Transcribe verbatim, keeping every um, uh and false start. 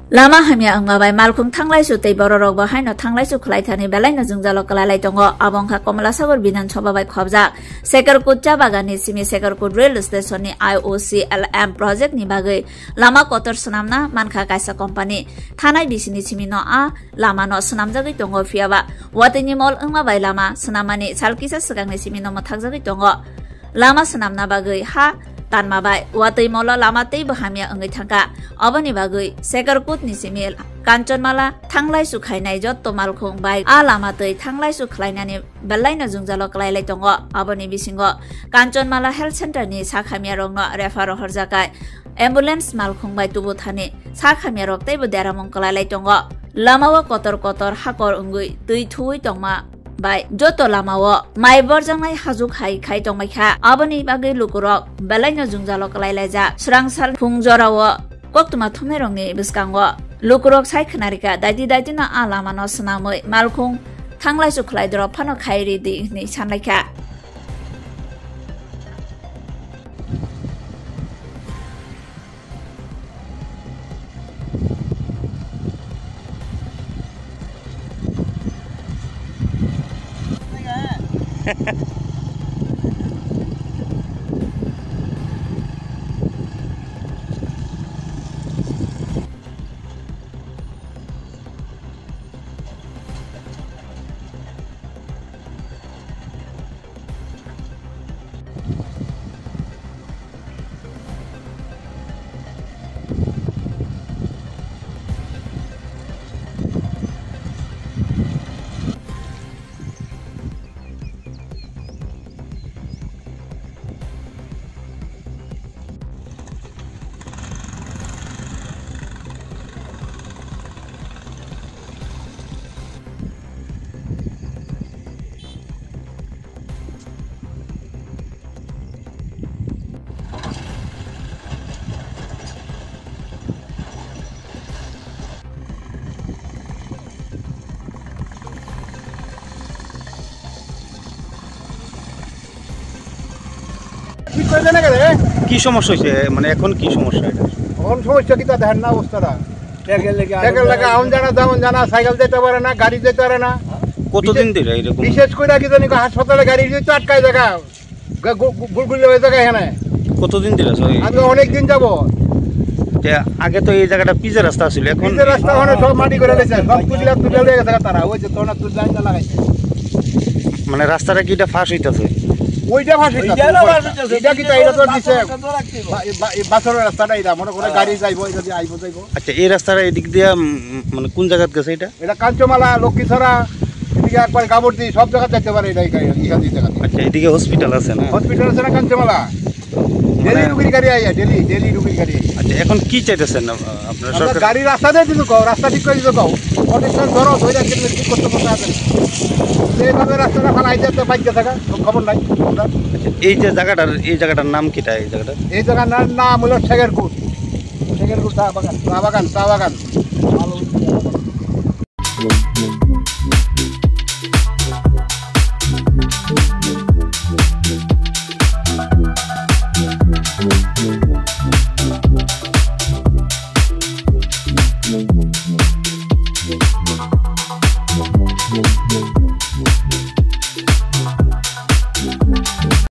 Lama hamya wngma bai malkhung thanglaisu tei bororokbo haino thanglaisu khlai thani belaino jwngjalo kwlailai tongo. Abo wngkha Komlasagor Bidhan Sabha bai khobjak Sekarkut cha baganni simi Sekarkut rail station ni I O C L M project ni bagwi lama kotor swnamna mankha kaisa company. Thanai bisini simi no a lama no swnamjagwi tongo, phiya ba watwini mol wngma bai lama swnammani sal kisa swkangni simi no mwthakjagwi tongo. Lama swnamna bagwi ha tanma bai watwi molo lama teibo hamya wngwi thangkha. Oboni bagwi Sekarkut ni simi Kanchanmala thanglaisu khainai jotto malkhung bai a lama twi thanglaisu khlainani belaino jwngjalo kwlailai tongo. Aboni bisingo Kanchanmala Health Center ni sak hamya rokno refer rohorjakai. Ambulance malkhung bai tubu thani sak hamya rok teibo deramung kwlailai tongo. Lamao kotor kotor hakor wngwi twi thuwi tongma bai joto lamao mai borjaknai hajuk hai khai tongbaikha. Aboni bagwi lukurok belaino jwngjalo kwlailaijak. Swrangsal phung jorao koktwma thumnairokni bwskango lukurok sai khwnarikha, daiti daitino a lamano swnamwi malkhung thanglaisu khlaidorok phano khai ridi hwnwi sanlaikha. ঠিক করে দেন না কেন, এ? কি সমস্যা হয়েছে? মানে, এখন কি সমস্যা এটা? এখন সমস্যা কি তা দেখেন না অবস্থাটা? দেখেন লেগে দেখেন লেগে, আগুন আগুন জানা, যেমন জানা, সাইকেল যেতে পারে না, গাড়ি যেতে পারে না। কতদিন ধরে এরকম? বিশেষ করে কি জানি, হাসপাতালে গাড়ি যেতে আটকায় জায়গা। গা-, গু-, গু-, গুলগুলি হয়ে থাকে এখানে। কতদিন ধরে আছে ওই? আজকে অনেক দিন যাবো। যে আগে তো এই জায়গাটা পিচের রাস্তা ছিল, এখন পিচের রাস্তা ওখানে সব মাটি করে দিয়েছে, সব তুলে তুলে দিয়ে গেছে তারা, ওই যে তোরা তুলে লাগাইছে। মানে রাস্তাটা কি এটা ফাঁস হইতাছে? ওইটা ফাঁস হইতাছে, ওইটা না ওইটা। ফাঁস হইতাছে, এটা কি এটা তাই, এটা তো ওই দিছে। বাসন রাখতে হবে। বা-, বা-, এই বাসনের রাস্তাটা এটা, মনে করে হ্যাঁ। গাড়ি যাইবো, এটা দিয়ে আইবো, যাইবো। আচ্ছা, এই রাস্তাটা এদিক দিয়ে, উম, মানে কোন জায়গাত গেছে এটা? এটা কাঞ্চমালা, লক্ষ্মীছড়া, এদিকে একবার গাবর্দি, সব জায়গা যাইতে পারে এটা, এটা, এখান দিয়ে জায়গা দিয়ে। আচ্ছা, এদিকে হসপিটাল আছে না? হসপিটাল আছে না কাঞ্চমালা? মানে ডেলি রুগীর গাড়ি আইয়া, ডেলি, ডেলি রুগীর গাড়ি আইয়া। আচ্ছা, এখন কি চাইতেছেন আপ-, আপনারা আমরা সরকার? গাড়ি রাস্তা দিয়ে দিতে কও, রাস্তা ঠিক করে দিতে কও। অনেক সময় ধরো, ধরে রাখলে ঠিক করতে করতে আসে না। এইভাবে রাস্তাটা ফালাই দিয়ে তো বাইক থাকা, তো খবর নাই আমরা। আচ্ছা, এই যে জায়গাটার, এই জায়গাটার নাম কিটা, এই জায়গাটার? এই জায়গার নাম, নাম হলো ঠেকেরকুট। ঠেকেরকুট চা বাগান। চা বাগান, চা বাগান।